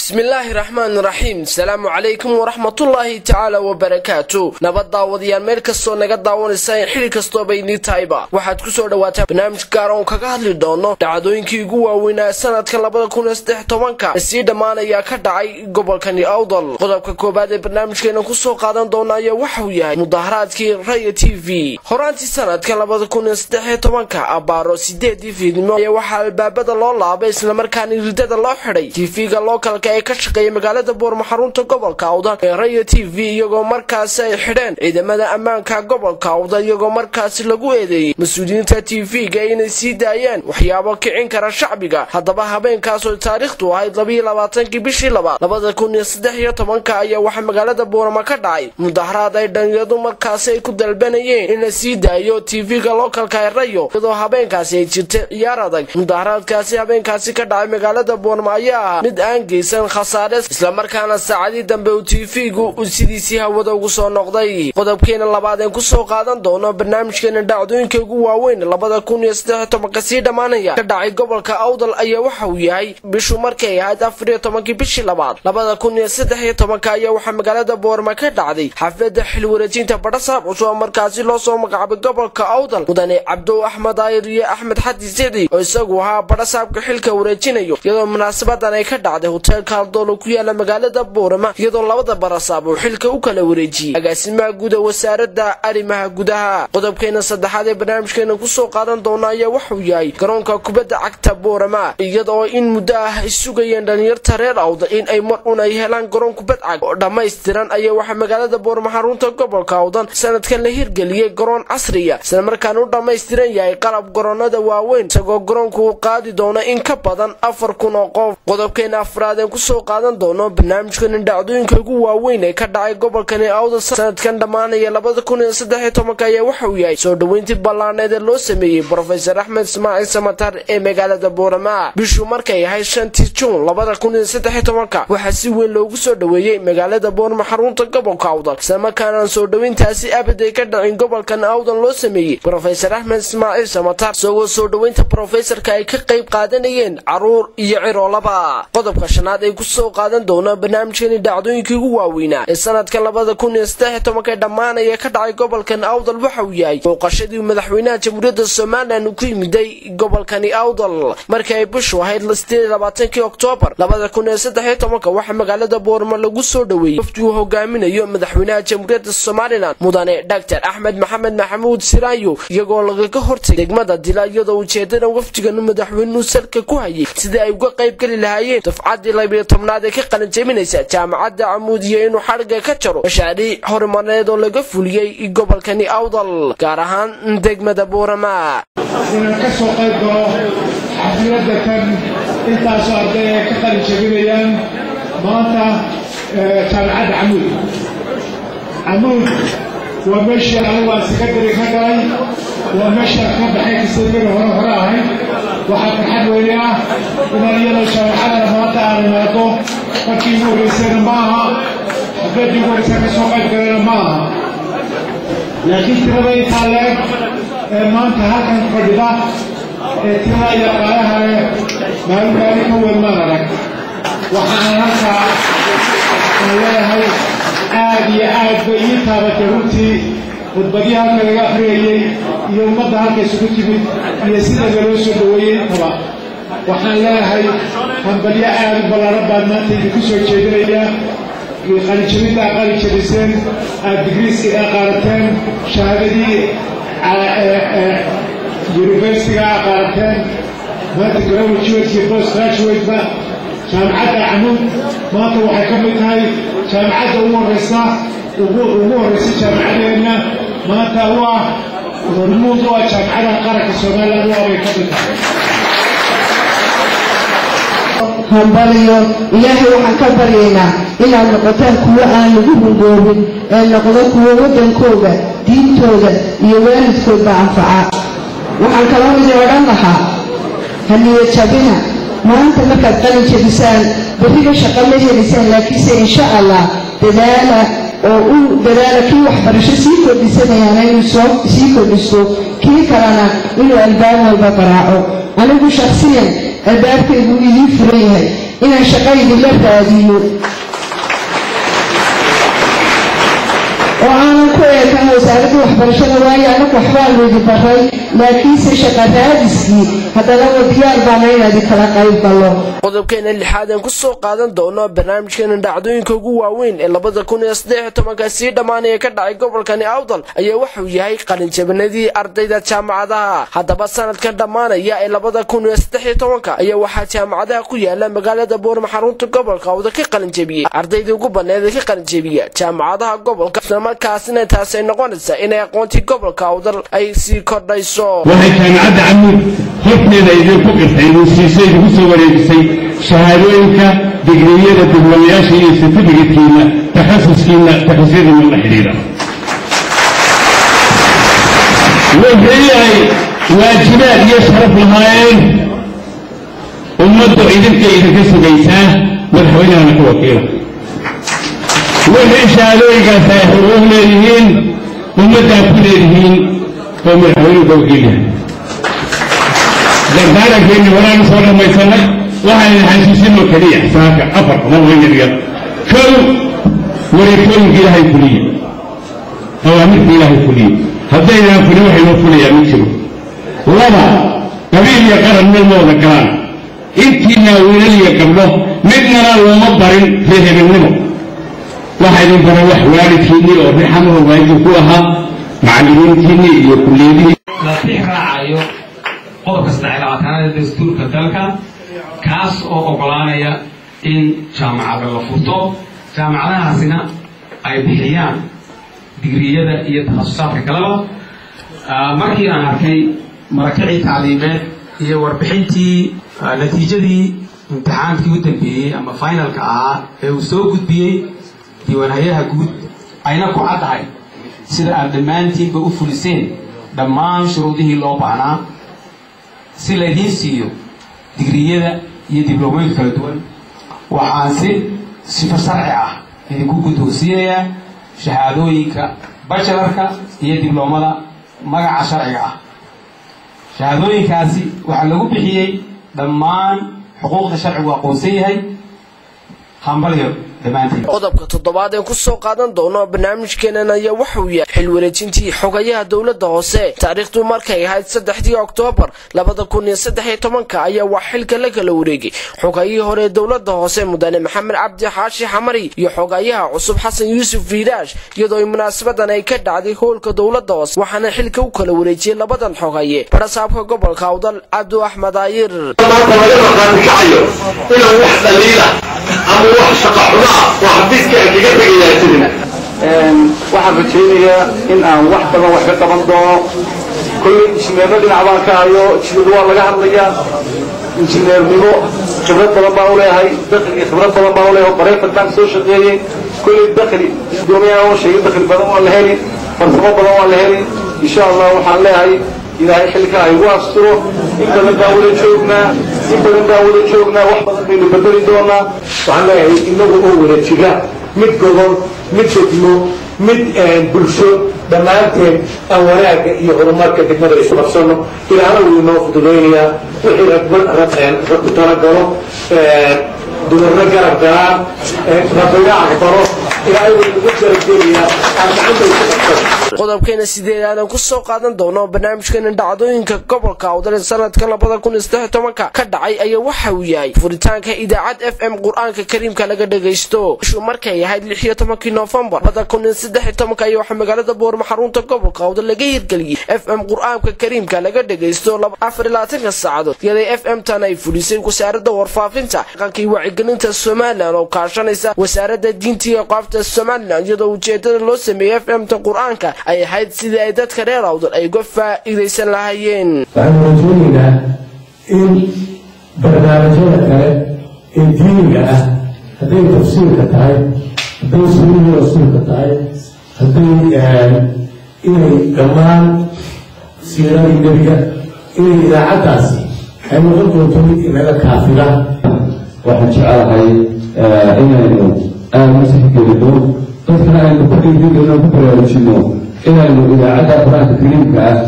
Bismillaahi raxmaani raxiim. Asalaamu calaykum waraxmatullaahi tacaala wabarakaatu. Nabad daawadayaal, meel kastoo naga daawanaysa, xili kastooba idin tahayba, waxaad kusoo dhawaataa barnaamij gaar oon kaga hadli doono dhacdooyinkii ugu waaweynaa sanadka 2013-ka sii dhammaanaya ka dhacay gobolkani Awdal. Qodobka koobaad ee barnaamijkeena kusoo qaadan doona ayaa waxauu yahay mudaharaadkii Raya TV. Horaantii sanadka 2013-ka abaaro 8-dii fiidnimo ayaa waxaa albaabada loo laabay islamarkaana ridada loo xidhay TV-ga localka ee ka shaqeeya magaalada Boorma, xarunta gobolka Awdal, ee Raya TV, iyagoo markaasi ay xidheen ciidamada ammaanka gobolka Awdal, iyagoo markaasi lagu eedeeyey mas-uuliyiinta TV-ga inay sii daayeen waxyaabo kicin kara shacbiga. Haddaba habeenkaasoo taariikhdu ahayd 22-kii bishii labaad 2013-ka ayaa waxaa magaalada Boorama ka dhacay mudaharaad ay dhalinyaradu markaasi ay ku dalbanayeen in la sii daayo TV-ga localka ee Rayo, iyadoo habeenkaasi ay jirtay ciyaar adag. Mudaharaadkaasi habeenkaasi ka dhacay magaalada Boorama ayaa ahaa mid aan geysan khasaare, islamarkaana saacadii dambe uu TV-gu sidiisii hawada ugu soo noqday. Qodobkeena labaad een kusoo qaadan doono barnaamijkeena dhacdooyinka ugu waaweyn 2013-ka sii dhammaanaya ka dhacay gobolka Awdal ayaa waxa uu yahay bishu markay ahayd 14-kii bishii labaad 2013-ka ayaa waxaa magaalada Boorma ka dhacday xafladda xil wareejinta badhasaab cusub oo markaasi loo soo magacaabay gobolka Awdal, mudane Cabdow Axmed Ayr iyo Axmed Xadi Sicdi oo isagu ahaa badhasaabka xilka wareejinayo, iyadoo munaasabadan ay ka dhacday hoteelka Haldool oo ku yaala magaalada Boorama, iyadoo labada barasaab uu xilka u kala wareejiyey agaasimaha guud ee wasaaradda arrimaha gudaha. Qodobkeena saddexaad ee barnaamijkeena kusoo qaadan doona ayaa wuxuu yahay garoonka kubadda cagta Boorama, iyadoo in muddo ah ay sugayeen dhalinyarta reer Awdal in ay mar un ay helaan garoon kubad cag oo dhammaystiran, ayaa waxaa magaalada Boorama, xarunta gobolka Awdal, sanadkan la hirgeliyey garoon casriya, islamarkaana u dhammaystiran yahay qalab garoonada waaweyn, isagoo garoonku uu qaadi doono in ka badan 4000 oo qof. Qodobkeena afraad ee kusoo qaadan doono barnaamijkani dhacdooyinka ugu waaweyn ee ka dhacay gobolkani Awdal sanadkan dhammaanaya 2013-ka ayaa waxa uu yahay soo dhoweyntii ballaaneed ee loo sameeyey Brofesor Axmed Ismaaciil Samatar ee magaalada Boorama. Bishu markay ahayd 5-tii Juun 2013-ka waxaa si weyn loogu soo dhoweeyey magaalada Boorama, xarunta gobolka Awdal, islamarkaana soo dhoweyntaasi abad ay ka dhacin gobolkan Awdal loo sameeyey Brofesor Axmed Ismaaciil Samatar, isagoo soo dhoweynta brofesorka ay ka qayb qaadanayeen caruur iyo ciroolaba. Qodobka shanaad ay kusoo qaadan doona barnaamijkani dhacdooyinkii ugu waaweynaa ee sanadka 2013-ka dhammaanaya ka dhacay gobolkan Awdal waxa uu yahay booqashadii madaxweynaha Jamhuuriyadda Somalilan uu ku yimiday gobolkani Awdal. Markii ay bishu ahayd 28-kii Oktoobar 2013-ka waxaa magaalada Boorma lagu soo dhoweeyey wafdi uu hogaaminayo madaxweynaha Jamhuuriyadda Somalilan, mudane Dr Axmed Maxamed Maxamuud Siraayo, iyagoo lagaga hortagay degmada Dila, iyadoo ujeedada wafdigan madaxweynuhu salka ku hayay sidii ay uga qayb geli lahaayeen dafcaddii 12aad ee ka qalin jebinaysa jaamacadda Camuud iyo inuu xadhigga ka jaro mashaariic horumarneed oo laga fuliyey gobolkani Awdal, gaar ahaan degmada Boorama. Inaan ka soo qayb galo xafladda tan intaasoo arday ay ka qalin jebinayaan maanta jaamacadda Camuud. Camuud waa meeshii anigu aan secondary ka galay, waa meeshaan ka baxay kasii hore hore ahayd. Waxaa farxad weyne ah inaan iyadoo jaamacadana maanta aan imaado. Markii ugu horreysayna ma aha, xafladdii ugu horreysay ka soo qayb galayna ma aha, laakiin tirada intaa leeg ee maanta halkan fadhida ee tirada iyo qaalaha leh maalin maalin ka weyn maan arag. Waxaan halkaa aan leeyahay aad iyo aad bay ii taabatay runtii khudbadii halka laga akhriyayey iyo ummadda halka isugu timid iyo sida naloo soo dhoweeyey intaba. Waxaan leeyahay hambalyo aad u ballaaran baan maanta idinku soo jeedinayaa qalinjabinta aad qalin jabiseen, aad digriiska aad qaadateen, shahaadadii universityga aad qaadateen maanta, graduate iyo post graduate-ba. Jaamacadda Camuud maanta waxay ka mid tahay jaamacadda ugu horreysa, ugu horreysa jaamacadeenna, maanta u ah hormuud u ah jaamacadaha qaranka Somaliland u ah bay ka mid tahay. Hambaliyo. Ilaahay waxaan ka baryaynaa inaad noqotaan kuwo aan lagu hungoobin ee noqdo kuwo waddankooda, diintooda iyo waalidkoodba anfaca. Waxaan kaloo idin odhan lahaa, ha niyad jabina. Maanta markaad qalin jabisaan berriga shaqo ma helisaan, laakiinse insha Allah dadaala oo u dadaala. Kii waxbarasho sii kordhisanayaana inuu soo sii kordhisto, kii kalena inuu albaab walba garaaco. Anigu shakhsiyan albaabkaygu idiin furan yahay. Inaan shaqo idinla raadiyo oo aanan ku eekan wasaaradda waxbarashada, waayo anagu waxbaanu idin baray, laakiinse shaqa raadiskii haddana wa diyaar baana inaad kala qayb galo. Qodobkeena lixaad aan kusoo qaadan doono barnaamijkeena dhacdooyinka ugu waaweyn ee 2013-ka sii dhammaanaya ka dhacay gobolkani Awdal ayaa wuxuu yahay qalinjabanadii ardayda jaamacadaha. Haddaba sanadkan dhammaanaya ee 2013-ka ayaa waxaa jaamacadaha ku yaala magaalada Boorama, xarunta gobolka Awdal, ka qalinjabiyey ardaydii ugu badneed ee ka qalinjabiya jaamacadaha gobolka, islamarkaasina taasi ay noqonaysa inay aqoontii gobolka Awdal ay sii kordhayso. Waxay Jaamacadda Camuud horteeda idinku qirtay, idin siisay, idinku soo wareejisay shahaadooyinka digriyada, diblomayaasha iyo certificate-kiina, takhasuskiina, takhasusyadiina la xidhiidha. Wuxuu ay waajibaad iyo sharaf lahaayeen ummaddu idinka idinka sugaysaa, madaxweynahana ka wakiila. Wixii shahaadooyinkaas ay xuquuq leeyihiin ummaddaa ku leedihiin oo madaxweynuhu ka wakiil yahay. Dardaarankeennii horaan usoo dhammaysanay, waxaan xasuusinoo keliya saaka afar qodob yaryar. Kow, wareegtooyinka Ilaahay fuliye, awaamirta Ilaahay fuliye. Haddaynaan fulin, waxay noo fulayaa ma jiro. Laba, qabiil iyo qaran meel ma wada galaan. Intiinaa wiilal iyo gabdho midnana looma barin reer hebelnimo. Waxaa idin baray wax waalidkiinnii oo rixamaha waajib ku ahaa, macallimiintiinnii iyo kulliyadihii. La tix raacayo qodobka 23-aad ee dastuurka dalka, kaas oo oggolaanaya in jaamacada la furto, jaamacadahaasina ay bixiyaan digriyada iyo takhasusaadka kaleba. Markii aan arkay marakicii tacliimeed iyo warbixintii natiijadii imtixaankii u dambeeyey ama finalka ahaa ee uu soo gudbiyey diiwaanhayaha guud, ayna ku caddahay sida aad dhammaantiinba u fuliseen dhammaan shuruudihii loo baahnaa si laydiin siiyo digriyada iyo dibloomooyinka kala duwan, waxaan si sifo sharci ah idinku guddoonsiinayaa shahaadooyinka bachelorka iyo dibloomada magaca sharciga ah. Shahaadooyinkaasi waxaa lagu bixiyey dhammaan xuquuqda sharcigu aqoonsan yahay. Hambalyo dhammaantiin. Qodobka toddobaad ee kusoo qaadan doono barnaamijkeenan ayaa wuxuu yahay xil wareejintii xogayaha dowladda hoose. Taariikhdu markay ahayd 3-dii Oktoobar 2013-ka ayaa wax xilka la kala wareegay xogayihii hore ee dowladda hoose, mudane Maxamed Cabdi Xaashi Xamari, iyo xogayaha cusub Xasan Yuusuf Fiiraash, iyadoo ay munaasabadan ay ka dhacday hoolka dowladda hoose. Waxaana xilka u kala wareejiyey labadan xogaye barasaabka gobolka Awdal, Cabdu Axmed Aayir. Maanta laga markhaati kacayo inaan wax dhaliila ama wax shaqa xumo ah oo xafiiska aan kaga tegayaa jirin. Waxaan rajaynayaa in aan wax badan wax ka qaban doono. Kolley injineerno dhinac baan ka hayo, injineer waa laga hadlayaa, injineernimo khibrad badan baan u leeyahay, dakhli khibrad badan baan u leeyahay, private baan soo shaqeeyey. Kolley dakhli gudoomiyaha oo sheegay, dakhli badan waa la heli, farsamo badan waa la heli, insha Allah. Waxaan leeyahay Ilaahay xilka ha igu asturo. In badan baan wada joognaa, in badan baan wada joognaa, wax badan baynu bedeli doonaa. Waxaan leeyahay inagu oo wada jira, mid gobol, mid degmo, mid bulsho, dhammaanteen aan wanaagga iyo horumarka degmada isu qabsano. Ilaahna wuu inoo fududaynayaa wixii rag ku talagalo, dumarna garab galaan, rabbina aqbalo. Ilaahay wuu nagu garabgeliyaa aan gacanta isu qabsano. Qodobkeena sideedaadan ku soo qaadan doono barnaamijkeena dhacdooyinka gobolka Awdal ee sanadka 2013-ka ka dhacay ayaa waxa uu yahay furitaanka idaacad FM Qur-aanka Kariimka laga dhagaysto. Bishu markay ahayd 16-kii Noofembar 2013-ka ayaa waxaa magaalada Boorma, xarunta gobolka Awdal, laga hirgeliyey FM Qur-aanka Kariimka laga dhagaysto 24-ka saacadood, iyadoo FM tan ay fulisay Wasaaradda Warfaafinta, Dhaqanka iyo Wacyigelinta Somalilan oo kaashanaysa Wasaaradda Diinta iyo Aqoonta Somalilan, iyadoo ujeedada loo sameeyey FM ta Qur-aanka ay ahayd sidii ay dadka reer Awdal ay uga faa'iidaysan lahaayeen. Waxaanu rajaynaynaa in barnaamijyada kale ee diiniga ah, hadday tafsiirka tahay, hadday sunnihii Rasuulka tahay, hadday inay dhammaan siiradii Nebiga, inay idaacaddaasi ay noqon doonto mid inaga kaafila. Waxaan jecelahay inaynu aada u tixgelino, dadkana aynu ku dhiirigelino, ku baraarujino inaynu idaacadda Qur-aanka Kariimka ah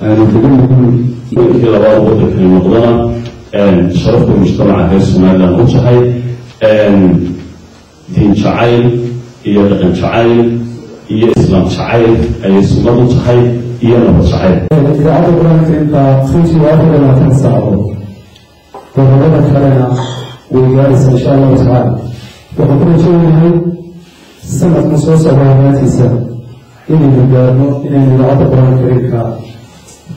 aynu kaga nugul. Markii labaad wadankani noqdana Sharafta mujtamaca reer Somaliland u tahay diin jacayl iyo dhaqan jacayl iyo islaam jacayl ayay sunnad u tahay iyo nabad jacayl. Idaacadda Qur-aanka intaa runtii waa 24 saacadood, gobolada kalena way gaaraysaa insha Allahu tacaala. Waxaan ku rajaynahay sanadka soo socda hamaantiisa inaynu gaarno inaynu idaacadda Qur-aanka Kariimka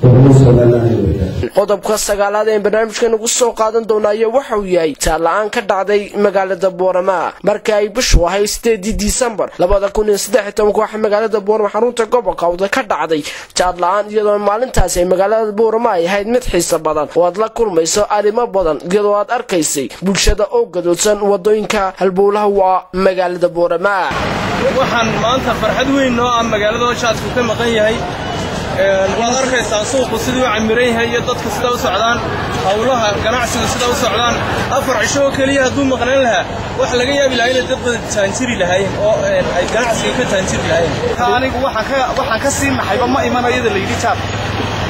gobolada Somaliland ay wada. Qodobka sagaalaad ee barnaamijkan ugu soo qaadan doonaayo waxa uu yahay taalla-aan ka dhacday magaalada Boorama. Marka ay bishu ahay 8-dii Disembar 2013, waxaa magaalada Boorama, xarunta gobolka Awda, ka dhacday taadla-aan, iyadoo maalintaasi ay magaalada Boorama ay ahayd mid xiiso badan oo aad la kulmayso arrimo badan, iyadoo aad arkaysay bulshada oo gadoodsan wadooyinka halbowlaha waa magaalada Boorama. Waxaan maanta farxad weyn noo ah magaalada oo jaadku ka maqan yahay. Waad arkaysaa suuqu siduu u camiran yahay iyo dadku sida u socdaan, howlaha ganacsigu sida u socdaan. 4 cisho oo keliya hadduu maqnaan lahaa, waxa laga yaabi lahaa inay dad badan taanjiri lahaayeen oo ay ganacsiga ka taanjiri lahaayeen. Anigu waxaan ka sii naxayba ma imanayada la yidhi jaad,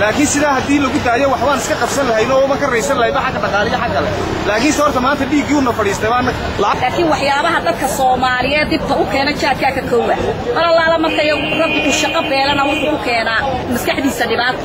laakiin sidaa haddii lagu daayo waxbaan iska qabsan lahayn oo ma ka raysan lahayn xagga dhaqaaliyo xagga kale, laakiin se horta maanta dhiiggii una fadhiistay baa. Laakiin waxyaabaha dadka Soomaaliyeed dibta u keena jaadkaa ka koowa. Mar allaala markay rabbi ku shaqo beelana, wuxuu ku keenaa maskaxdiisa dhibaato.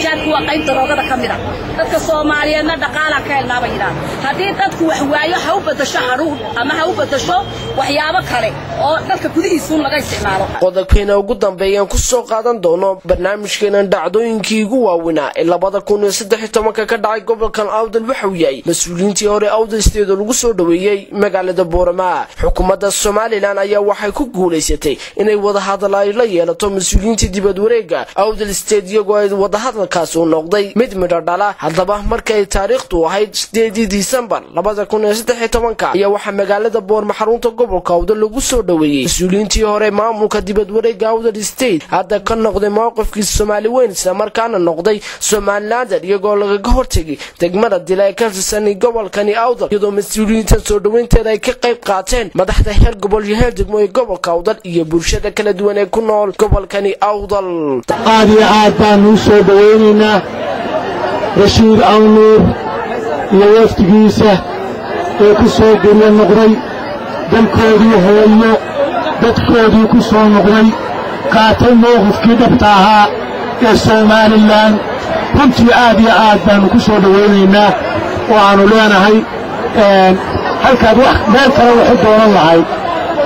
Jaadku waa qayb daroogada ka mid a. Dadka Soomaaliyeedna dhaqaalaan ka helnaa bay yidhaahda. Haddii dadku wax waayo, ha u beddasho hadhuudh ama ha u beddasho waxyaabo kale oo dalka gudihiisuun laga isticmaalo. Qodobkeena ugu dambeeyaan ku soo qaadan doono barnaamijkeenan dhacdooyinkii ugu waaweynaa ee 2013-ka ka dhacay gobolkan Awdal waxauu yahay mas-uuliyiintii hore Awdal State oo lagu soo dhoweeyey magaalada Boorama. Xukuumadda Somaliland ayaa waxay ku guulaysatay inay wadahadal ay la yeelato mas-uuliyiintii dibad wareega Awdal State, iyagoo ay wadahadalkaas uu noqday mid midho dhala. Haddaba markay taariikhdu ahayd 8-dii Disembar 2013-ka ayaa waxaa magaalada Boorma, xarunta gobolka Awdal, lagu soo dhoweeyey mas-uuliyiintii hore maamulka dibad wareega Awdal State, hadda ka noqday mowqifkii Soomaali weyn, islamarkaana noqday Somalilander, iyagoo lagaga hortegay degmada Dila ee ka tirsan gobolkani Awdal, iyadoo mas-uuliyiintan soo dhoweynteeda ay ka qayb qaateen madaxda heer gobol iyo heer degmo ee gobolka Awdal iyo bulshada kala duwan ee ku nool gobolkani Awdal. Aad iyo aad baanu u soo dhowaynaynaa Rashiid Awnuur iyo wafdigiisa ee ku soo guryo noqday dalkoodii hooyo, dadkoodii ku soo noqday, qaatay mowqifkii dhabta ahaa ee Somaliland. Runtii aad iyo aad baannu ku soo dhowaynaynaa oo aannu leenahay halkaad wax meel kale waxu doonan lahayd,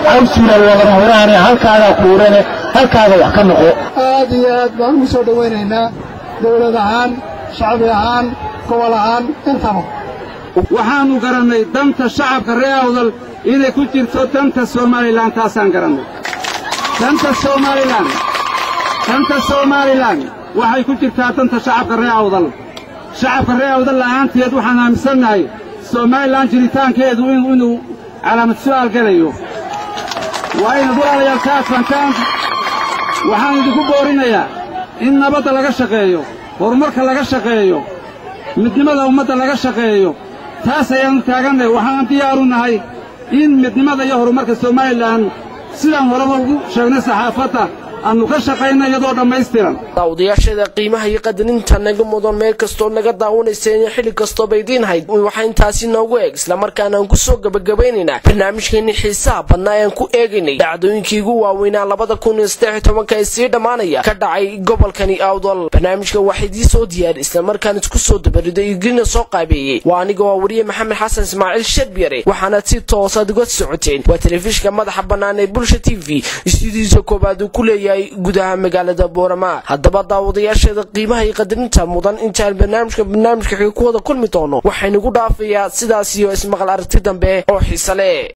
cawsiilaal waa lama huraane, halkaagaa kuurane, halkaaga wax ka noqo. Aad iyo aad baan ugu soo dhowaynaynaa dawlad ahaan, shacbi ahaan, gobol ahaan intaba. Waxaannu garannay danta shacabka reer Awdal inay ku jirto danta Somaliland. Taasaan garannay. Danta Somaliland, danta Somaliland waxay ku jirtaa danta shacabka reer Awdal. Shacabka reer Awdal la'aanteed waxaan aaminsannahay Somaliland jiritaankeedu inuu calaamad su'aal gelayo. Waa inaad walaalayaal ka adfantaan. Waxaan idinku boorinayaa in nabadda laga shaqeeyo, horumarka laga shaqeeyo, midnimada ummadda laga shaqeeyo. Taas ayaannu taagannahay. Waxaan diyaaru nahay in midnimada iyo horumarka Somaliland, sidaan horeba ugu sheegnay saxaafadda, aannu ka shaqayna iyadoo dhammaystiran. Daawadayaasheeda qiimaha iyo qadarinta naga mudan, meel kastoo naga daawanaysa in xilli kastooba idiin hayd, waxaa intaasi noogu eeg islamarkaana aan kusoo gabagabaynaynaa barnaamijkeeni xiisaha badnaa ee aan ku eegaynay dhacdooyinkii ugu waaweynaa 2013-ka ee sii dhammaanaya ka dhacay gobolkani Awdal. Barnaamijka waxaa idiin soo diyaari islamarkaana isku soo dabariday igina soo qaabeeyey waa aniga, waa wariye Maxamed Xasan Ismaaciil Sharbiyare, waxaana si toosaad uga socoteen waa telefishinka madaxa bannaan ee Bulsha TV, istuudiisa koobaad uu ku leeyahay gudaha magaalada Boorama. Haddaba daawadayaasheeda qiimaha iyo qadarinta mudan, intaan barnaamijka xiga ku wada kulmi doono, waxaynugu dhaafayaa sidaas iyo ismaqal aragti dambe oo xiise leh.